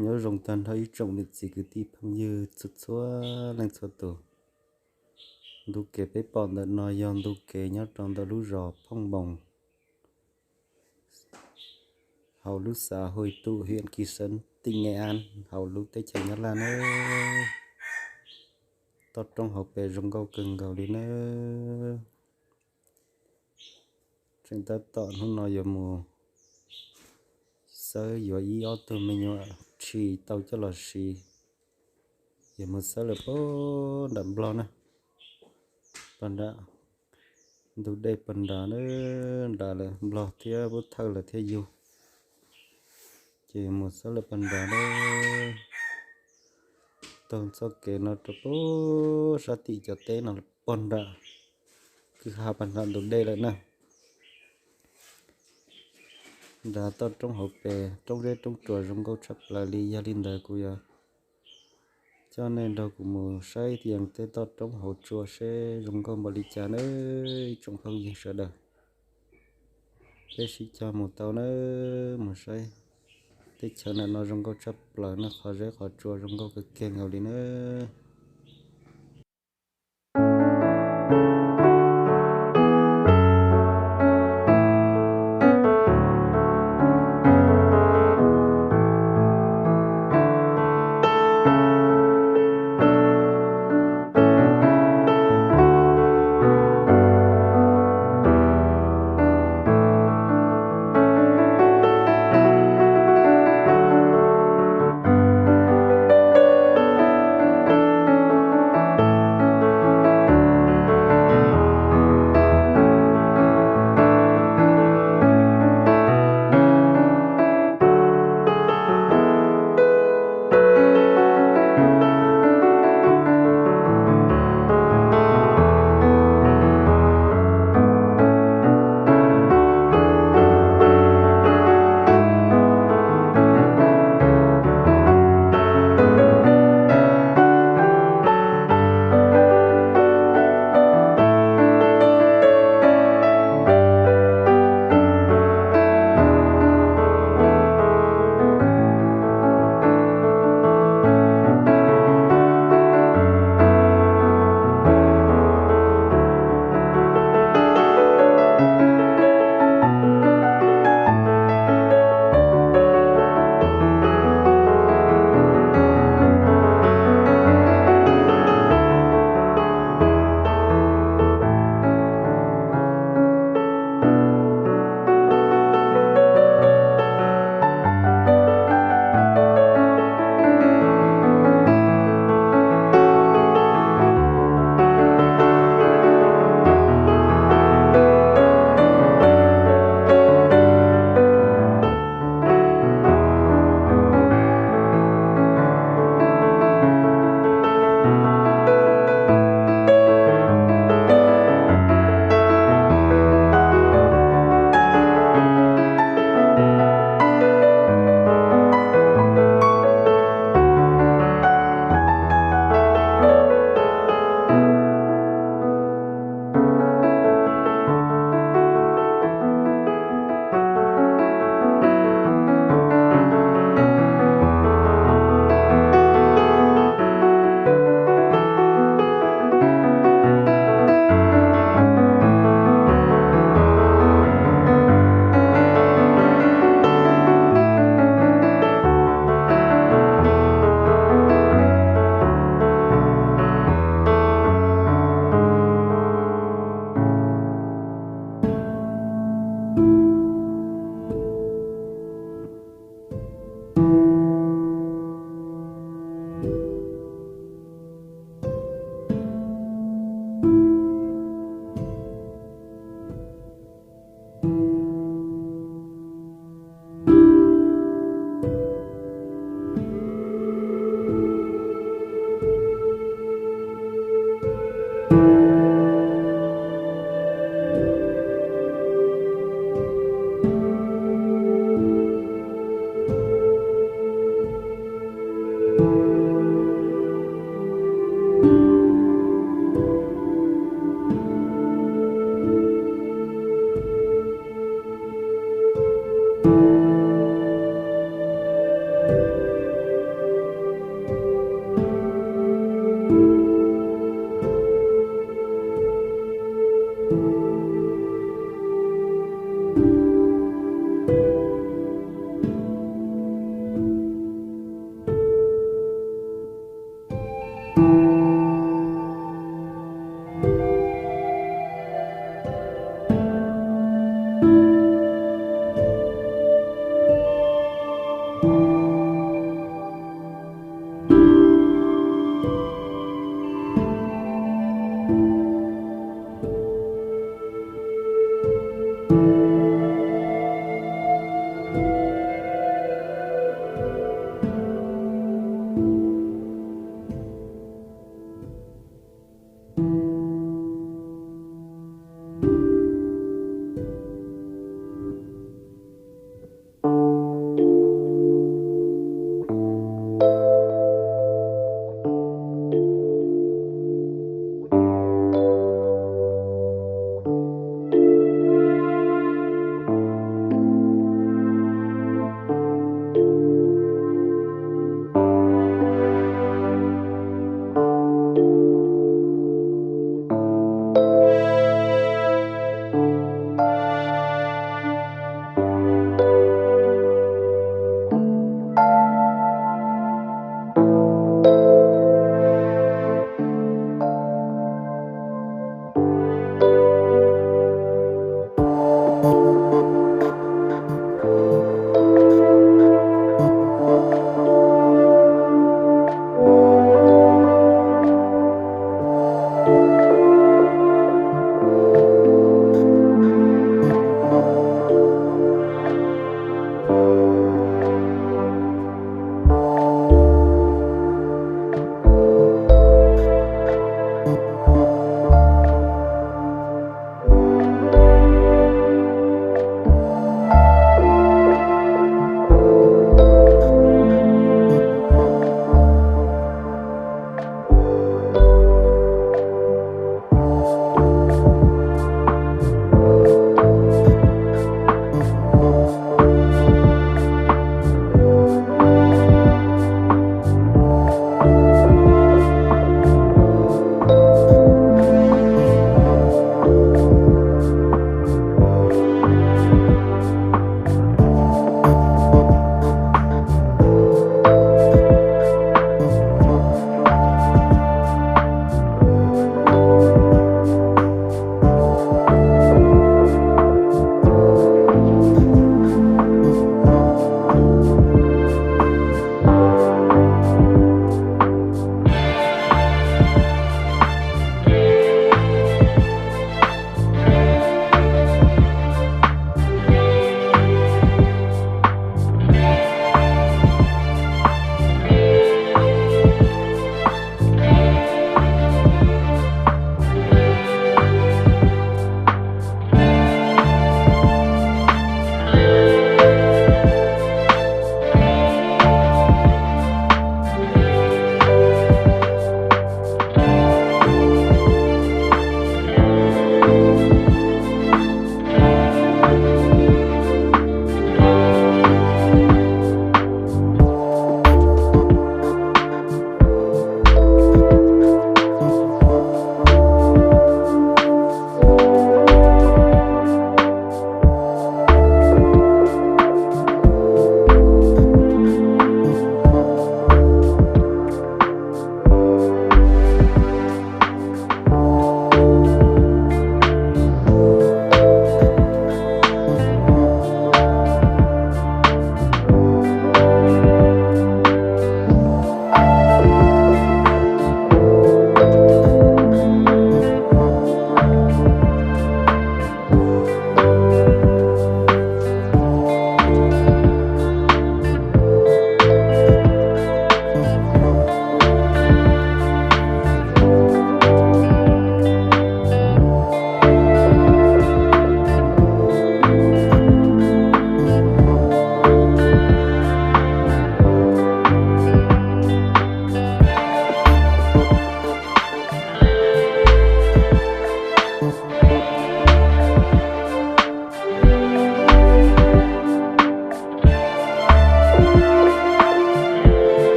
Nyob zoo tag nrho ib tsoom niam txiv kwv tij phooj ywg txhua txhua leej txhua tus. Ntu kev peb pom ntawm no yog ntu kev nyob rau ntawm lub zos Phooj Npoos, hauv lub xã Hội Tụ, huyện Kỳ Sơn, tỉnh Nghệ An, hauv lub teb chaws Nyab Laj na. Toj roob hauv pes zoo nkauj kawg nkaus li na. Tseem tab tom hnub no yuav mus xawb yuav ib ob tug me nyuam tshis tau coj los siv. Yuav mus xawb lawm pog nram Nplog na, pog nram ntug dej pog nrad na, nrad lawm Nplog thiab Pub Thawj lawm thiaj yug. Ces yuav mus xawb lawm pog nrad na. Taug txoj kev no rau pog sab tim cov teb no pog nram, kwj ha pog nram ntug dej lawm na. Nrad toj roob hauv pes roob zeb roob tsuas zoo nkauj tshaj plaws li. Yog li ntawd kuv yuav coj nej nrog kuv mus saib tias tej toj roob hauv tsua seb zoo nkauj npaum li cas na ib tsoom phooj ywg sawv daws. Peb sib cog mus tau na, mus saib teb chaws ntawm no zoo nkauj tshaj plaws na, qhov zeb qhov tsua zoo nkauj kawg kiag nkaus li na.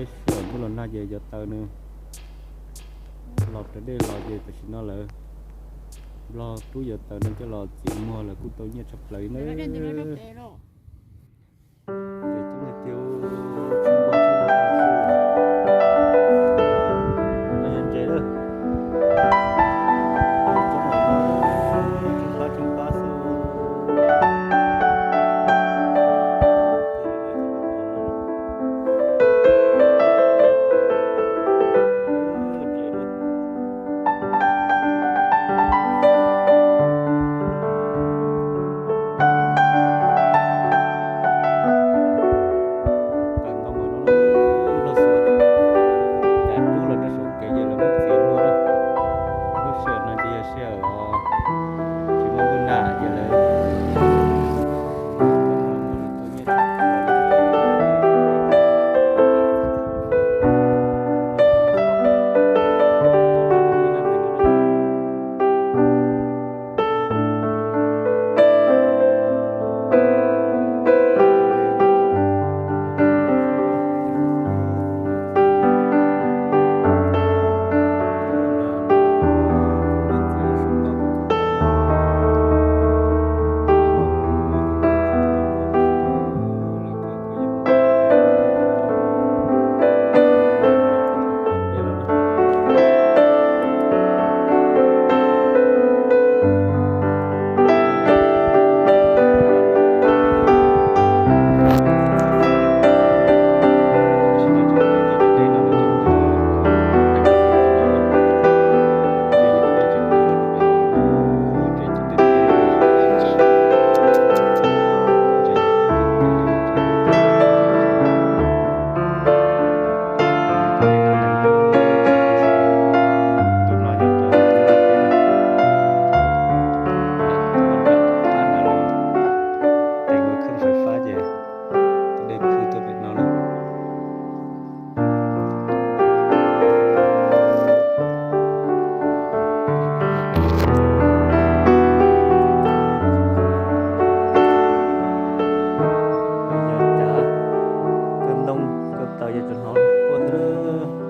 Sij hawm ntuj los nag ces cov taws nws los raws dej los ces tam sim no lawv Nplog rub cov taws no coj los txiav muag lawv kuj tau nyiaj tshaj plaws li na. Ces coob tiag tiag, tsis npog tsis npog tsis npog. No yog ntses lawm. Coob lawm, tsheej pab tsheej pab xwb. Tawm ntau npaum no, Nplog xwb, cas rub los rau saum kev ces lawv muab txiav muag na. Lub sij hawm no ces yog sij hawm tsis muaj ntuj nag ces lawv Tes ua kheej fais fab ces dej phwj tuaj pem no na. Yog cas koj ntoo koj taws yog tsis hnov quaj xwb.